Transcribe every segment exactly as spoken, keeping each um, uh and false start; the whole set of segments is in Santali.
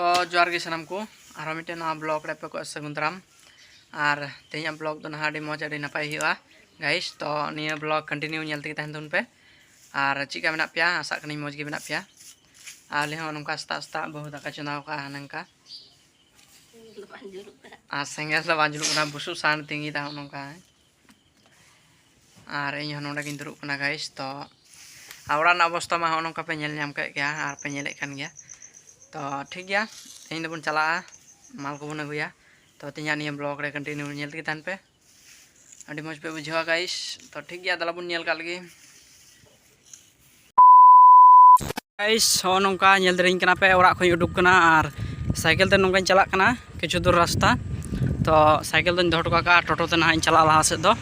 ᱛᱚ ᱡᱚᱦᱟᱨ ᱜᱮ ᱥᱟᱱᱟᱢ ᱠᱚ, ᱟᱨᱦᱚᱸ ᱢᱤᱫᱴᱮᱱ ᱱᱚᱣᱟ ᱵᱞᱚᱜ ᱨᱮ ᱟᱯᱮ ᱠᱚ ᱥᱟᱹᱜᱩᱱ ᱫᱟᱨᱟᱢ᱾ ᱟᱨ ᱛᱮᱦᱮᱧᱟᱜ ᱵᱞᱚᱜ ᱫᱚ ᱱᱟᱦᱟᱜ ᱟᱹᱰᱤ ᱢᱚᱡᱽ, ᱟᱹᱰᱤ ᱱᱟᱯᱟᱭ ᱦᱩᱭᱩᱜᱼᱟ ᱜᱟᱭᱤᱥ᱾ ᱛᱚ ᱱᱤᱭᱟᱹ ᱵᱞᱚᱜ ᱠᱚᱱᱴᱤᱱᱤᱭᱩ ᱧᱮᱞ ᱛᱮᱜᱮ ᱛᱟᱦᱮᱱ ᱛᱟᱵᱚᱱ ᱯᱮ᱾ ᱟᱨ ᱪᱮᱫ ᱞᱮᱠᱟ ᱢᱮᱱᱟᱜ ᱯᱮᱭᱟ? ᱟᱥᱟᱜ ᱠᱟᱹᱱᱟᱹᱧ ᱢᱚᱡᱽ ᱜᱮ ᱢᱮᱱᱟᱜ ᱯᱮᱭᱟ᱾ ᱟᱨ ᱟᱞᱮ ᱦᱚᱸ ᱱᱚᱝᱠᱟ ᱥᱮᱛᱟᱜ ᱥᱮᱛᱟᱜ ᱵᱟᱹᱦᱩ ᱫᱟᱠᱟ ᱪᱚᱸᱫᱟ ᱟᱠᱟᱫᱼᱟ ᱱᱚᱝᱠᱟ᱾ ᱟᱨ ᱥᱮᱸᱜᱮᱞ ᱫᱚ ᱵᱟᱝ ᱡᱩᱞᱩᱜ ᱠᱟᱱᱟ, ᱵᱩᱥᱩᱵ ᱥᱟᱦᱟᱱ ᱛᱤᱧ ᱤᱫᱟ ᱱᱚᱜᱼᱚ ᱱᱚᱝᱠᱟ᱾ ᱟᱨ ᱤᱧ ᱦᱚᱸ ᱱᱚᱰᱮ ᱜᱤᱧ ᱫᱩᱲᱩᱵ ᱠᱟᱱᱟ ᱜᱟᱭᱤᱥ᱾ ᱛᱚ ᱟᱨ ᱚᱲᱟᱜ ᱨᱮᱱᱟᱜ ᱚᱵᱚᱥᱛᱟ ᱢᱟ ᱦᱚᱸᱜᱼᱚ ᱱᱚᱝᱠᱟ ᱯᱮ ᱧᱮᱞ ᱧᱟᱢ ᱠᱮᱫ ᱜᱮᱭᱟ ᱟᱨ ᱯᱮ ᱧᱮᱞᱮᱫ ᱠᱟᱱ ᱜᱮᱭᱟ᱾ ᱛᱚ ᱴᱷᱤᱠ ᱜᱮᱭᱟ, ᱛᱮᱦᱮᱧ ᱫᱚᱵᱚᱱ ᱪᱟᱞᱟᱜᱼᱟ, ᱢᱟᱞ ᱠᱚᱵᱚᱱ ᱟᱹᱜᱩᱭᱟ᱾ ᱛᱚ ᱛᱮᱦᱮᱧᱟᱜ ᱱᱤᱭᱟᱹ ᱵᱞᱚᱜ ᱨᱮ ᱠᱚᱱᱴᱤᱱᱤᱭᱩ ᱧᱮᱞ ᱛᱮᱜᱮ ᱛᱟᱦᱮᱱ ᱯᱮ, ᱟᱹᱰᱤ ᱢᱚᱡᱽ ᱯᱮ ᱵᱩᱡᱷᱟᱹᱣᱟ ᱜᱟᱭᱤᱥ᱾ ᱛᱚ ᱴᱷᱤᱠ ᱜᱮᱭᱟ, ᱫᱮᱞᱟ ᱵᱚᱱ ᱧᱮᱞ ᱠᱟᱜ ᱞᱮᱜᱮ᱾ ᱜᱟᱭᱤᱥ, ᱦᱚᱸᱜᱼᱚ ᱱᱚᱝᱠᱟ ᱧᱮᱞ ᱫᱟᱲᱮᱧ ᱠᱟᱱᱟ ᱯᱮ, ᱚᱲᱟᱜ ᱠᱷᱚᱱᱤᱧ ᱩᱰᱩᱠ ᱠᱟᱱᱟ ᱟᱨ ᱥᱟᱭᱠᱮᱞ ᱛᱮ ᱱᱚᱝᱠᱟᱧ ᱪᱟᱞᱟᱜ ᱠᱟᱱᱟ ᱠᱤᱪᱷᱩ ᱫᱩᱨ ᱨᱟᱥᱛᱟ᱾ ᱛᱚ ᱥᱟᱭᱠᱮᱞ ᱫᱚᱧ ᱫᱚᱦᱚ ᱦᱚᱴᱚ ᱠᱟᱜ ᱠᱟᱜᱼᱟ, ᱴᱳᱴᱳ ᱛᱮ ᱱᱟᱦᱟᱜ ᱤᱧ ᱪᱟᱞᱟᱜᱼᱟ ᱞᱟᱦᱟ ᱥᱮᱫ ᱫᱚ᱾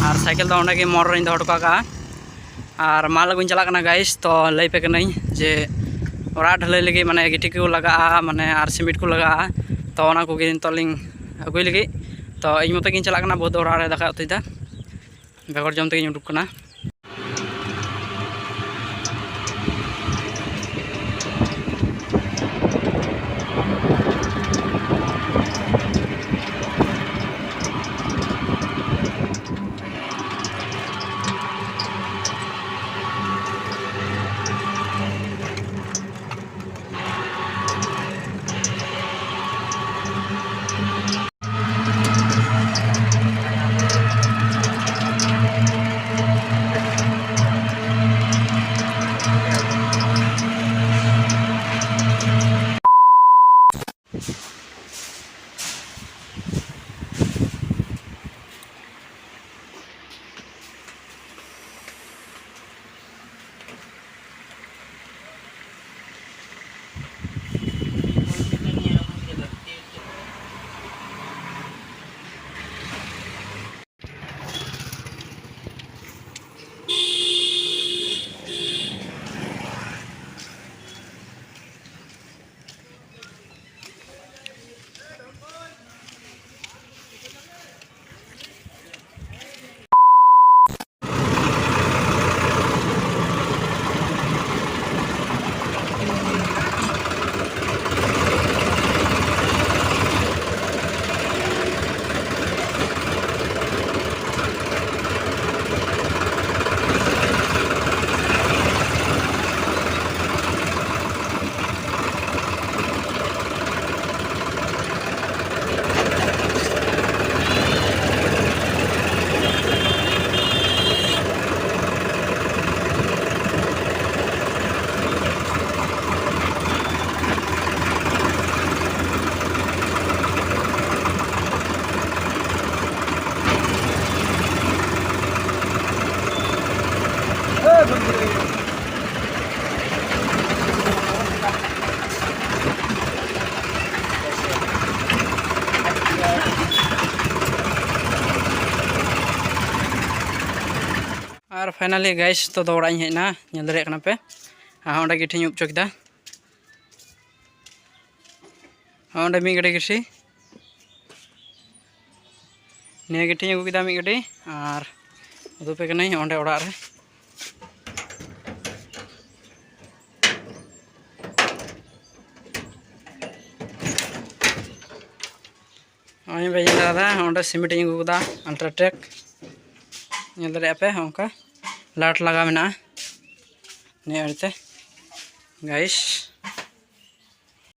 ᱟᱨ ᱥᱟᱭᱠᱮᱞ ᱫᱚ ᱚᱸᱰᱮ ᱜᱮ ᱢᱳᱲ ᱨᱮᱧ ᱫᱚᱦᱚ ᱦᱚᱴᱚ ᱠᱟᱜ ᱠᱟᱜᱼᱟ᱾ ᱟᱨ ᱢᱟᱞ ᱟᱹᱜᱩᱧ ᱪᱟᱞᱟᱜ ᱠᱟᱱᱟ ᱜᱟᱭᱤᱥ᱾ ᱛᱚ ᱞᱟᱹᱭ ᱯᱮ ᱠᱟᱹᱱᱟᱹᱧ ᱡᱮ ᱚᱲᱟᱜ ᱰᱷᱟᱹᱞᱟᱹᱭ ᱞᱟᱹᱜᱤᱫ ᱢᱟᱱᱮ ᱜᱤᱴᱤ ᱠᱚ ᱞᱟᱜᱟᱜᱼᱟ, ᱢᱟᱱᱮ ᱟᱨ ᱥᱤᱢᱮᱱᱴ ᱠᱚ ᱞᱟᱜᱟᱜᱼᱟ᱾ ᱛᱚ ᱚᱱᱟ ᱠᱚᱜᱮ ᱱᱤᱛᱚᱜ ᱞᱤᱧ ᱟᱹᱜᱩᱭ ᱞᱟᱹᱜᱤᱫ᱾ ᱛᱚ ᱤᱧ ᱢᱚᱛᱚ ᱜᱤᱧ ᱪᱟᱞᱟᱜ ᱠᱟᱱᱟ, ᱵᱟᱹᱦᱩ ᱫᱚ ᱚᱲᱟᱜ ᱨᱮ ᱫᱟᱠᱟᱭ ᱩᱛᱩᱭᱮᱫᱟ, ᱵᱮᱜᱚᱨ ᱡᱚᱢ ᱛᱮᱜᱤᱧ ᱩᱰᱩᱠ ᱠᱟᱱᱟ᱾ ᱟᱨ finally guys, ᱛᱚ ᱫᱚ ᱚᱲᱟᱜ ᱤᱧ ᱦᱮᱡ ᱮᱱᱟ, ᱧᱮᱞ ᱫᱟᱲᱮᱭᱟᱜ ᱠᱟᱱᱟ ᱯᱮ᱾ ᱟᱨ ᱚᱸᱰᱮ ᱜᱤᱴᱷᱤᱧ ᱩᱵ ᱦᱚᱪᱚ ᱠᱮᱫᱟ᱾ ᱚᱸᱰᱮ ᱢᱤᱫ ᱜᱟᱹᱰᱤ ᱜᱤᱴᱷᱤ, ᱱᱤᱭᱟᱹ ᱜᱤᱴᱷᱤᱧ ᱟᱹᱜᱩ ᱠᱮᱫᱟ ᱢᱤᱫ ᱜᱟᱹᱰᱤ, ᱟᱨ ᱩᱫᱩᱜ ᱟᱯᱮ ᱠᱟᱹᱱᱟᱹᱧ ᱚᱸᱰᱮ ᱚᱲᱟᱜ ᱨᱮ᱾ ᱱᱚᱜᱼᱚᱭ ᱵᱮᱱ ᱧᱮᱞ ᱫᱟᱲᱮᱭᱟᱜᱼᱟ, ᱚᱸᱰᱮ ᱥᱤᱢᱮᱱᱴ ᱤᱧ ᱟᱹᱜᱩ ᱠᱮᱫᱟ, Ultratech᱾ ᱧᱮᱞ ᱫᱟᱲᱮᱭᱟᱜᱼᱟ ᱯᱮ, ᱚᱱᱠᱟ light ᱞᱟᱜᱟᱣ ᱢᱮᱱᱟᱜᱼᱟ ᱱᱤᱭᱟᱹ ᱟᱲᱮᱛᱮ᱾ Guys,